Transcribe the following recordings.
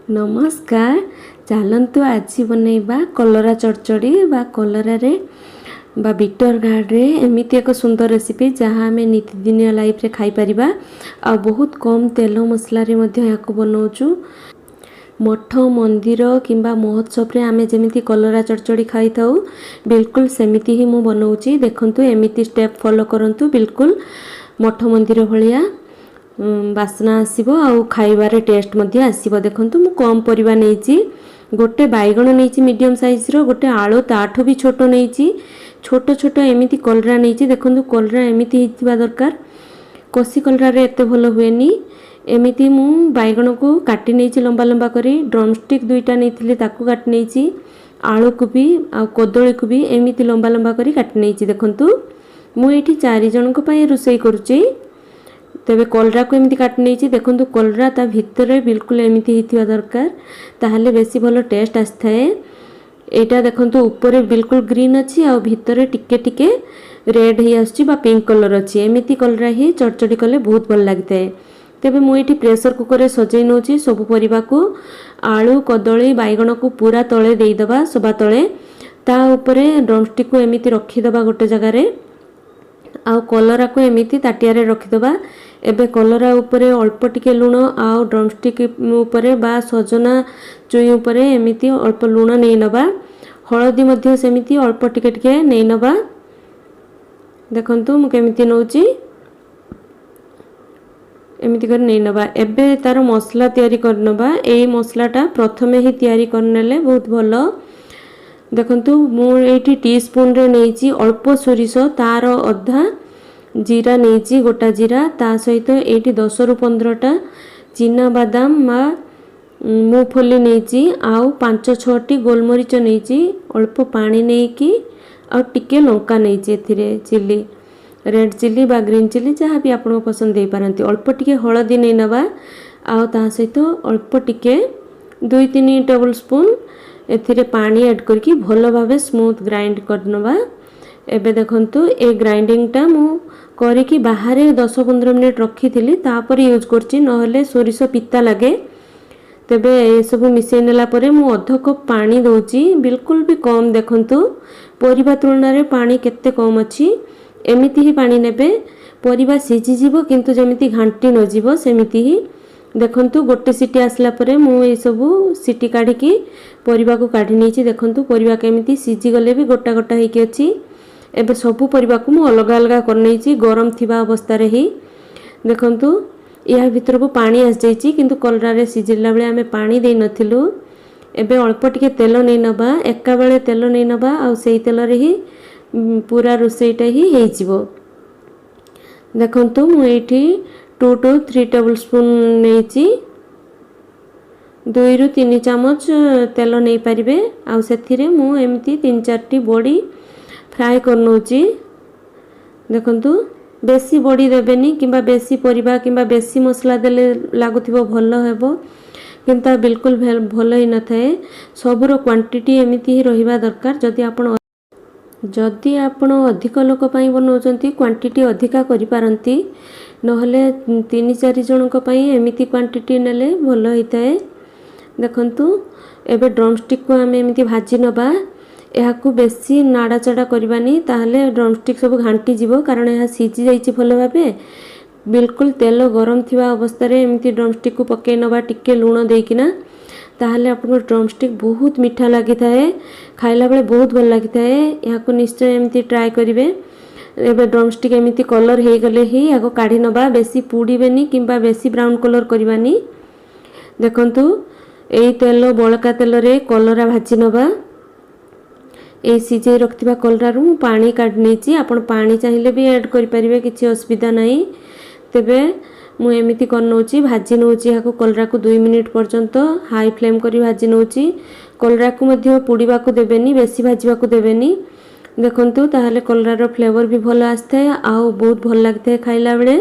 ନମସ୍କାର। ଚାଲନ୍ତୁ ଆଜି ବନେଇବା କଲରା ଚଡ଼ଚଡ଼ି ବା କଲରାରେ ବା ବିଟର ଗାର୍ଡ଼ରେ ଏମିତି ଏକ ସୁନ୍ଦର ରେସିପି, ଯାହା ଆମେ ନିତିଦିନିଆ ଲାଇଫରେ ଖାଇପାରିବା ଆଉ ବହୁତ କମ୍ ତେଲ ମସଲାରେ ମଧ୍ୟ ଏହାକୁ ବନାଉଛୁ। ମଠ ମନ୍ଦିର କିମ୍ବା ମହୋତ୍ସବରେ ଆମେ ଯେମିତି କଲରା ଚଡ଼ଚଡ଼ି ଖାଇଥାଉ, ବିଲକୁଲ ସେମିତି ହିଁ ମୁଁ ବନାଉଛି। ଦେଖନ୍ତୁ, ଏମିତି ଷ୍ଟେପ୍ ଫଲୋ କରନ୍ତୁ, ବିଲକୁଲ ମଠ ମନ୍ଦିର ଭଳିଆ ବାସ୍ନା ଆସିବ ଆଉ ଖାଇବାରେ ଟେଷ୍ଟ ମଧ୍ୟ ଆସିବ। ଦେଖନ୍ତୁ, ମୁଁ କମ୍ ପରିବା ନେଇଛି। ଗୋଟେ ବାଇଗଣ ନେଇଛି ମିଡ଼ିୟମ୍ ସାଇଜ୍ର, ଗୋଟେ ଆଳୁ ତାଠୁ ବି ଛୋଟ ନେଇଛି, ଛୋଟ ଛୋଟ ଏମିତି କଲରା ନେଇଛି। ଦେଖନ୍ତୁ, କଲରା ଏମିତି ହେଇଥିବା ଦରକାର, କଷି କଲରାରେ ଏତେ ଭଲ ହୁଏନି। ଏମିତି ମୁଁ ବାଇଗଣକୁ କାଟି ନେଇଛି ଲମ୍ବା ଲମ୍ବା କରି। ଡ୍ରମଷ୍ଟିକ୍ ଦୁଇଟା ନେଇଥିଲି, ତାକୁ କାଟି ନେଇଛି। ଆଳୁକୁ ବି ଆଉ କଦଳୀକୁ ବି ଏମିତି ଲମ୍ବା ଲମ୍ବା କରି କାଟି ନେଇଛି। ଦେଖନ୍ତୁ, ମୁଁ ଏଇଠି ଚାରି ଜଣଙ୍କ ପାଇଁ ରୋଷେଇ କରୁଛି। ତେବେ କଲରାକୁ ଏମିତି କାଟି ନେଇଛି। ଦେଖନ୍ତୁ, କଲରା ତା ଭିତରେ ବିଲକୁଲ ଏମିତି ହେଇଥିବା ଦରକାର, ତାହେଲେ ବେଶୀ ଭଲ ଟେଷ୍ଟ ଆସିଥାଏ। ଏଇଟା ଦେଖନ୍ତୁ, ଉପରେ ବିଲକୁଲ ଗ୍ରୀନ୍ ଅଛି ଆଉ ଭିତରେ ଟିକେ ଟିକେ ରେଡ୍ ହେଇ ଆସୁଛି ବା ପିଙ୍କ କଲର୍ ଅଛି। ଏମିତି କଲରା ହିଁ ଚଡ଼ଚଡ଼ି କଲେ ବହୁତ ଭଲ ଲାଗିଥାଏ। ତେବେ ମୁଁ ଏଇଠି ପ୍ରେସର କୁକରରେ ସଜେଇ ନେଉଛି ସବୁ ପରିବାକୁ। ଆଳୁ, କଦଳୀ, ବାଇଗଣକୁ ପୁରା ତଳେ ଦେଇଦେବା, ସବା ତଳେ। ତା ଉପରେ ଡ୍ରମଷ୍ଟିକ୍କୁ ଏମିତି ରଖିଦେବା ଗୋଟେ ଜାଗାରେ ଆଉ କଲରାକୁ ଏମିତି ତାଟିଆରେ ରଖିଦେବା। ଏବେ କଲରା ଉପରେ ଅଳ୍ପ ଟିକେ ଲୁଣ ଆଉ ଡ୍ରମଷ୍ଟିକ୍ ଉପରେ ବା ସଜନା ଚୁଇଁ ଉପରେ ଏମିତି ଅଳ୍ପ ଲୁଣ ନେଇ ନେବା। ହଳଦୀ ମଧ୍ୟ ସେମିତି ଅଳ୍ପ ଟିକେ ଟିକେ ନେଇ ନେବା। ଦେଖନ୍ତୁ, ମୁଁ କେମିତି ନେଉଛି। ଏମିତି କରି ନେଇ ନେବା। ଏବେ ତାର ମସଲା ତିଆରି କରିନେବା। ଏଇ ମସଲାଟା ପ୍ରଥମେ ହିଁ ତିଆରି କରିନେଲେ ବହୁତ ଭଲ। ଦେଖନ୍ତୁ, ମୁଁ ଏଇଠି ଟି ସ୍ପୁନରେ ନେଇଛି ଅଳ୍ପ ସୋରିଷ, ତାର ଅଧା ଜିରା ନେଇଛି, ଗୋଟା ଜିରା। ତା ସହିତ ଏଇଠି 10ରୁ 15ଟା ଚିନା ବାଦାମ ବା ମୁଗଫଲି ନେଇଛି ଆଉ ପାଞ୍ଚ ଛଅଟି ଗୋଲମରିଚ ନେଇଛି। ଅଳ୍ପ ପାଣି ନେଇକି ଆଉ ଟିକେ ଲଙ୍କା ନେଇଛି। ଏଥିରେ ଚିଲି, ରେଡ଼୍ ଚିଲି ବା ଗ୍ରୀନ୍ ଚିଲି, ଯାହା ବି ଆପଣଙ୍କ ପସନ୍ଦ ଦେଇପାରନ୍ତି। ଅଳ୍ପ ଟିକେ ହଳଦୀ ନେଇ ନେବା ଆଉ ତା ସହିତ ଅଳ୍ପ ଟିକେ 2-3 ଟେବୁଲ୍ ସ୍ପୁନ୍ ଏଥିରେ ପାଣି ଆଡ଼୍ କରିକି ଭଲ ଭାବେ ସ୍ମୁଥ୍ ଗ୍ରାଇଣ୍ଡ କରିନେବା। ଏବେ ଦେଖନ୍ତୁ, ଏ ଗ୍ରାଇଣ୍ଡିଙ୍ଗଟା ମୁଁ କରିକି ବାହାରେ 10-15 ମିନିଟ୍ ରଖିଥିଲି, ତାପରେ ୟୁଜ୍ କରୁଛି, ନହେଲେ ସୋରିଷ ପିତା ଲାଗେ। ତେବେ ଏସବୁ ମିଶାଇ ନେଲା ପରେ ମୁଁ ଅଧ କପ୍ ପାଣି ଦେଉଛି, ବିଲକୁଲ ବି କମ୍। ଦେଖନ୍ତୁ, ପରିବା ତୁଳନାରେ ପାଣି କେତେ କମ୍ ଅଛି। ଏମିତି ହିଁ ପାଣି ନେବେ, ପରିବା ସିଝିଯିବ କିନ୍ତୁ ଯେମିତି ଘାଣ୍ଟି ନଯିବ ସେମିତି ହିଁ। ଦେଖନ୍ତୁ, ଗୋଟେ ସିଟି ଆସିଲା ପରେ ମୁଁ ଏସବୁ ସିଟି କାଢ଼ିକି ପରିବାକୁ କାଢ଼ି ନେଇଛି। ଦେଖନ୍ତୁ, ପରିବା କେମିତି ସିଝିଗଲେ ବି ଗୋଟା ଗୋଟା ହେଇକି ଅଛି। ଏବେ ସବୁ ପରିବାକୁ ମୁଁ ଅଲଗା ଅଲଗା କରିନେଇଛି ଗରମ ଥିବା ଅବସ୍ଥାରେ ହିଁ। ଦେଖନ୍ତୁ, ଏହା ଭିତରକୁ ପାଣି ଆସିଯାଇଛି, କିନ୍ତୁ କଲରାରେ ସିଝିଲା ବେଳେ ଆମେ ପାଣି ଦେଇନଥିଲୁ। ଏବେ ଅଳ୍ପ ଟିକେ ତେଲ ନେଇ ନେବା, ଏକାବେଳେ ତେଲ ନେଇ ନେବା ଆଉ ସେଇ ତେଲରେ ହିଁ ପୁରା ରୋଷେଇଟା ହିଁ ହେଇଯିବ। ଦେଖନ୍ତୁ, ମୁଁ ଏଇଠି 2 to 3 table spoon ନେଇଛି। 2ରୁ 3 ଚାମଚ ତେଲ ନେଇପାରିବେ। ଆଉ ସେଥିରେ ମୁଁ ଏମିତି ତିନି ଚାରିଟି ବଡ଼ି ଫ୍ରାଏ କରିନେଉଛି। ଦେଖନ୍ତୁ, ବେଶୀ ବଡ଼ି ଦେବେନି କିମ୍ବା ବେଶୀ ପରିବା କିମ୍ବା ବେଶୀ ମସଲା ଦେଲେ ଲାଗୁଥିବ ଭଲ ହେବ, କିନ୍ତୁ ତା ବିଲକୁଲ ଭଲ ହେଇନଥାଏ। ସବୁର କ୍ୱାଣ୍ଟିଟି ଏମିତି ହିଁ ରହିବା ଦରକାର। ଯଦି ଆପଣ ଅଧିକ ଲୋକ ପାଇଁ ବନାଉଛନ୍ତି, କ୍ୱାଣ୍ଟିଟି ଅଧିକା କରିପାରନ୍ତି, ନହେଲେ ତିନି ଚାରି ଜଣଙ୍କ ପାଇଁ ଏମିତି କ୍ୱାଣ୍ଟିଟି ନେଲେ ଭଲ ହେଇଥାଏ। ଦେଖନ୍ତୁ, ଏବେ ଡ୍ରମଷ୍ଟିକ୍କୁ ଆମେ ଏମିତି ଭାଜି ନେବା। ଏହାକୁ ବେଶୀ ନାଡ଼ା ଚଡ଼ା କରିବାନି, ତାହେଲେ ଡ୍ରମଷ୍ଟିକ୍ ସବୁ ଘାଣ୍ଟିଯିବ, କାରଣ ଏହା ସିଝି ଯାଇଛି ଭଲ ଭାବେ। ବିଲକୁଲ ତେଲ ଗରମ ଥିବା ଅବସ୍ଥାରେ ଏମିତି ଡ୍ରମଷ୍ଟିକ୍କୁ ପକାଇ ନେବା ଟିକେ ଲୁଣ ଦେଇକିନା। ତାହେଲେ ଆପଣଙ୍କ ଡ୍ରମଷ୍ଟିକ୍ ବହୁତ ମିଠା ଲାଗିଥାଏ, ଖାଇଲା ବେଳେ ବହୁତ ଭଲ ଲାଗିଥାଏ। ଏହାକୁ ନିଶ୍ଚୟ ଏମିତି ଟ୍ରାଏ କରିବେ। ଏବେ ଡ୍ରମଷ୍ଟିକ୍ ଏମିତି କଲର୍ ହେଇଗଲେ ହିଁ ଏହାକୁ କାଢ଼ି ନେବା। ବେଶୀ ପୋଡ଼ିବେନି କିମ୍ବା ବେଶୀ ବ୍ରାଉନ୍ କଲର୍ କରିବାନି। ଦେଖନ୍ତୁ, ଏଇ ତେଲ ବଳକା ତେଲରେ କଲରା ଭାଜି ନେବା। ଏଇ ସିଝେଇ ରଖିଥିବା କଲରାରୁ ମୁଁ ପାଣି କାଢ଼ି ନେଇଛି। ଆପଣ ପାଣି ଚାହିଁଲେ ବି ଆଡ଼୍ କରିପାରିବେ, କିଛି ଅସୁବିଧା ନାହିଁ। ତେବେ ମୁଁ ଏମିତି କରିନେଉଛି, ଭାଜି ନେଉଛି ଏହାକୁ। କଲରାକୁ 2 ମିନିଟ୍ ପର୍ଯ୍ୟନ୍ତ ହାଇ ଫ୍ଲେମ୍ କରି ଭାଜି ନେଉଛି। କଲରାକୁ ମଧ୍ୟ ପୋଡ଼ିବାକୁ ଦେବେନି, ବେଶୀ ଭାଜିବାକୁ ଦେବେନି। ଦେଖନ୍ତୁ, ତାହେଲେ କଲରାର ଫ୍ଲେଭର୍ ବି ଭଲ ଆସିଥାଏ ଆଉ ବହୁତ ଭଲ ଲାଗିଥାଏ ଖାଇଲା ବେଳେ।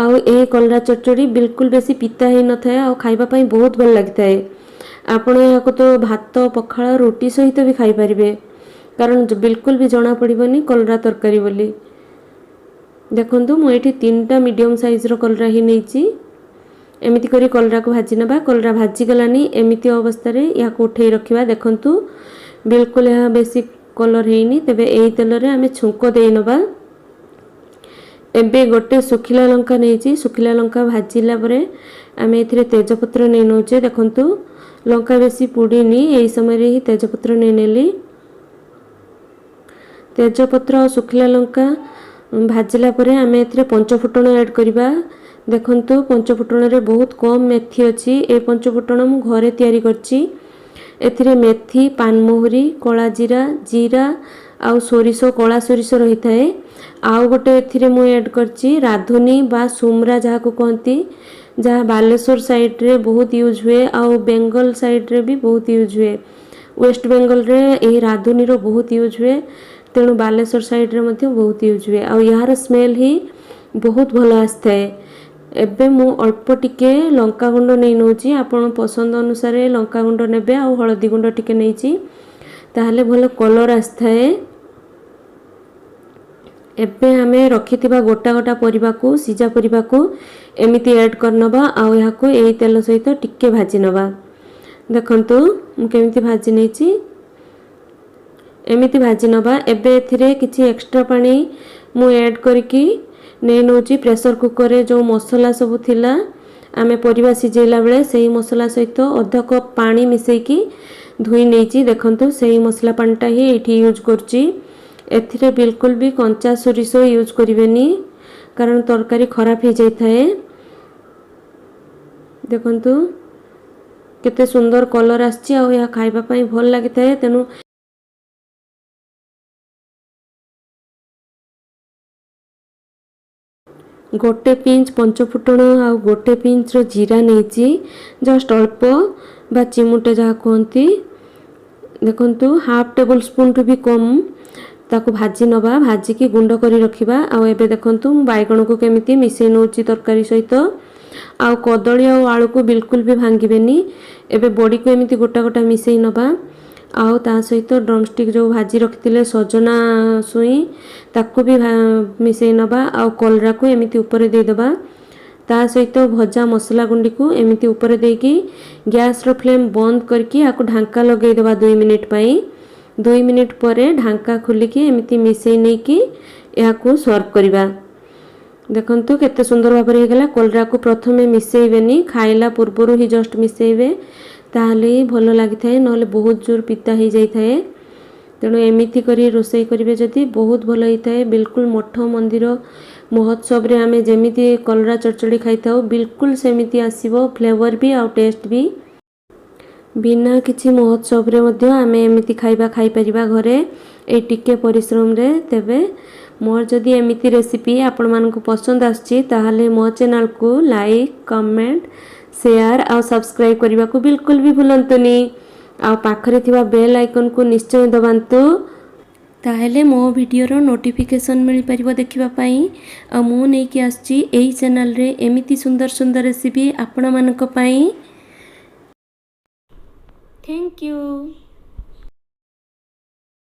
ଆଉ ଏହି କଲରା ଚଡ଼ଚଡ଼ି ବିଲକୁଲ ବେଶୀ ପିତା ହେଇନଥାଏ ଆଉ ଖାଇବା ପାଇଁ ବହୁତ ଭଲ ଲାଗିଥାଏ। ଆପଣ ଏହାକୁ ତ ଭାତ, ପଖାଳ, ରୁଟି ସହିତ ବି ଖାଇପାରିବେ, କାରଣ ବିଲକୁଲ ବି ଜଣାପଡ଼ିବନି କଲରା ତରକାରୀ ବୋଲି। ଦେଖନ୍ତୁ, ମୁଁ ଏଇଠି ତିନିଟା ମିଡ଼ିୟମ୍ ସାଇଜ୍ର କଲରା ହିଁ ନେଇଛି। ଏମିତି କରି କଲରାକୁ ଭାଜି ନେବା। କଲରା ଭାଜିଗଲାନି, ଏମିତି ଅବସ୍ଥାରେ ଏହାକୁ ଉଠେଇ ରଖିବା। ଦେଖନ୍ତୁ, ବିଲକୁଲ ଏହା ବେଶୀ କଲର୍ ହେଇନି। ତେବେ ଏହି ତେଲରେ ଆମେ ଛୁଙ୍କ ଦେଇ ନେବା। ଏବେ ଗୋଟେ ଶୁଖିଲା ଲଙ୍କା ନେଇଛି। ଶୁଖିଲା ଲଙ୍କା ଭାଜିଲା ପରେ ଆମେ ଏଥିରେ ତେଜପତ୍ର ନେଇ ନେଉଛେ। ଦେଖନ୍ତୁ, ଲଙ୍କା ବେଶୀ ପୋଡ଼ିନି, ଏହି ସମୟରେ ହିଁ ତେଜପତ୍ର ନେଇନେଲି। ତେଜପତ୍ର ଆଉ ଶୁଖିଲା ଲଙ୍କା ଭାଜିଲା ପରେ ଆମେ ଏଥିରେ ପଞ୍ଚଫୁଟଣ ଆଡ଼୍ କରିବା। ଦେଖନ୍ତୁ, ପଞ୍ଚଫୁଟଣରେ ବହୁତ କମ୍ ମେଥି ଅଛି। ଏ ପଞ୍ଚଫୁଟଣ ମୁଁ ଘରେ ତିଆରି କରିଛି। ଏଥିରେ ମେଥି, ପାନମହୁରି, କଳା ଜିରା, ଜିରା ଆଉ ସୋରିଷ, କଳା ସୋରିଷ ରହିଥାଏ। ଆଉ ଗୋଟେ ଏଥିରେ ମୁଁ ଆଡ଼୍ କରିଛି ରାଧୁନି ବା ସୁମରା ଯାହାକୁ କହନ୍ତି, ଯାହା ବାଲେଶ୍ୱର ସାଇଡ଼୍ରେ ବହୁତ ୟୁଜ୍ ହୁଏ ଆଉ ବେଙ୍ଗଲ ସାଇଡ଼୍ରେ ବି ବହୁତ ୟୁଜ୍ ହୁଏ। ୱେଷ୍ଟ ବେଙ୍ଗଲରେ ଏହି ରାଧୁନିର ବହୁତ ୟୁଜ୍ ହୁଏ, ତେଣୁ ବାଲେଶ୍ୱର ସାଇଡ଼୍ରେ ମଧ୍ୟ ବହୁତ ୟୁଜ୍ ହୁଏ ଆଉ ଏହାର ସ୍ମେଲ୍ ହିଁ ବହୁତ ଭଲ ଆସିଥାଏ। ଏବେ ମୁଁ ଅଳ୍ପ ଟିକେ ଲଙ୍କା ଗୁଣ୍ଡ ନେଇ ନେଉଛି। ଆପଣ ପସନ୍ଦ ଅନୁସାରେ ଲଙ୍କା ଗୁଣ୍ଡ ନେବେ ଆଉ ହଳଦୀ ଗୁଣ୍ଡ ଟିକେ ନେଇଛି, ତାହେଲେ ଭଲ କଲର୍ ଆସିଥାଏ। ଏବେ ଆମେ ରଖିଥିବା ଗୋଟା ଗୋଟା ପରିବାକୁ, ସିଝା ପରିବାକୁ ଏମିତି ଆଡ଼୍ କରିନେବା ଆଉ ଏହାକୁ ଏଇ ତେଲ ସହିତ ଟିକେ ଭାଜି ନେବା। ଦେଖନ୍ତୁ, ମୁଁ କେମିତି ଭାଜି ନେଇଛି। ଏମିତି ଭାଜି ନେବା। ଏବେ ଏଥିରେ କିଛି ଏକ୍ସଟ୍ରା ପାଣି ମୁଁ ଆଡ଼୍ କରିକି ନେଇ ନେଉଛି। ପ୍ରେସର କୁକରରେ ଯେଉଁ ମସଲା ସବୁ ଥିଲା, ଆମେ ପରିବା ସିଝେଇଲା ବେଳେ ସେଇ ମସଲା ସହିତ ଅଧ କପ୍ ପାଣି ମିଶାଇକି ଧୋଇ ନେଇଛି। ଦେଖନ୍ତୁ, ସେଇ ମସଲା ପାଣିଟା ହିଁ ଏଇଠି ୟୁଜ୍ କରୁଛି। ଏଥିରେ ବିଲକୁଲ ବି କଞ୍ଚା ସୋରିଷ ୟୁଜ୍ କରିବେନି, କାରଣ ତରକାରୀ ଖରାପ ହେଇଯାଇଥାଏ। ଦେଖନ୍ତୁ, କେତେ ସୁନ୍ଦର କଲର୍ ଆସିଛି ଆଉ ଏହା ଖାଇବା ପାଇଁ ଭଲ ଲାଗିଥାଏ। ତେଣୁ ଗୋଟେ ପିଞ୍ଚ ପଞ୍ଚଫୁଟଣ ଆଉ ଗୋଟେ ପିଞ୍ଚର ଜିରା ନେଇଛି, ଜଷ୍ଟ ଅଳ୍ପ ବା ଚିମୁଟେ ଯାହା କୁହନ୍ତି। ଦେଖନ୍ତୁ, ହାଫ୍ ଟେବୁଲ୍ ସ୍ପୁନ୍ଠୁ ବି କମ୍। ତାକୁ ଭାଜି ନେବା, ଭାଜିକି ଗୁଣ୍ଡ କରି ରଖିବା। ଆଉ ଏବେ ଦେଖନ୍ତୁ, ମୁଁ ବାଇଗଣକୁ କେମିତି ମିଶାଇ ନେଉଛି ତରକାରୀ ସହିତ। ଆଉ କଦଳୀ ଆଉ ଆଳୁକୁ ବିଲକୁଲ ବି ଭାଙ୍ଗିବେନି। ଏବେ ବଡ଼ିକୁ ଏମିତି ଗୋଟା ଗୋଟା ମିଶାଇ ନେବା ଆଉ ତା ସହିତ ଡ୍ରମଷ୍ଟିକ୍ ଯେଉଁ ଭାଜି ରଖିଥିଲେ ସଜନା ଛୁଇଁ, ତାକୁ ବି ମିଶାଇ ନେବା ଆଉ କଲରାକୁ ଏମିତି ଉପରେ ଦେଇଦେବା। ତା ସହିତ ଭଜା ମସଲା ଗୁଣ୍ଡିକୁ ଏମିତି ଉପରେ ଦେଇକି ଗ୍ୟାସ୍ର ଫ୍ଲେମ୍ ବନ୍ଦ କରିକି ଏହାକୁ ଢାଙ୍କା ଲଗାଇଦେବା 2 ମିନିଟ୍ ପାଇଁ। 2 ମିନିଟ୍ ପରେ ଢାଙ୍କା ଖୋଲିକି ଏମିତି ମିଶାଇ ନେଇକି ଏହାକୁ ସର୍ଭ କରିବା। ଦେଖନ୍ତୁ, କେତେ ସୁନ୍ଦର ଭାବରେ ହେଇଗଲା। କଲରାକୁ ପ୍ରଥମେ ମିଶାଇବେନି, ଖାଇଲା ପୂର୍ବରୁ ହିଁ ଜଷ୍ଟ ମିଶାଇବେ, ତାହେଲେ ହିଁ ଭଲ ଲାଗିଥାଏ, ନହେଲେ ବହୁତ ଜୋର ପିତା ହେଇଯାଇଥାଏ। ତେଣୁ ଏମିତି କରି ରୋଷେଇ କରିବେ ଯଦି, ବହୁତ ଭଲ ହେଇଥାଏ। ବିଲକୁଲ ମଠ ମନ୍ଦିର ମହୋତ୍ସବରେ ଆମେ ଯେମିତି କଲରା ଚଡ଼ଚଡ଼ି ଖାଇଥାଉ, ବିଲକୁଲ ସେମିତି ଆସିବ ଫ୍ଲେଭର୍ ବି ଆଉ ଟେଷ୍ଟ ବି। ବିନା କିଛି ମହୋତ୍ସବରେ ମଧ୍ୟ ଆମେ ଏମିତି ଖାଇବା ଖାଇପାରିବା ଘରେ ଏଇ ଟିକେ ପରିଶ୍ରମରେ। ତେବେ ମୋର ଯଦି ଏମିତି ରେସିପି ଆପଣମାନଙ୍କୁ ପସନ୍ଦ ଆସୁଛି, ତାହେଲେ ମୋ ଚ୍ୟାନେଲକୁ ଲାଇକ୍, କମେଣ୍ଟ, ସେୟାର ଆଉ ସବସ୍କ୍ରାଇବ୍ କରିବାକୁ ବିଲକୁଲ ବି ଭୁଲନ୍ତୁନି ଆଉ ପାଖରେ ଥିବା ବେଲ୍ ଆଇକନ୍କୁ ନିଶ୍ଚୟ ଦବାନ୍ତୁ, ତାହେଲେ ମୋ ଭିଡ଼ିଓର ନୋଟିଫିକେସନ୍ ମିଳିପାରିବ ଦେଖିବା ପାଇଁ। ଆଉ ମୁଁ ନେଇକି ଆସୁଛି ଏଇ ଚ୍ୟାନେଲରେ ଏମିତି ସୁନ୍ଦର ସୁନ୍ଦର ରେସିପି ଆପଣମାନଙ୍କ ପାଇଁ। Thank you.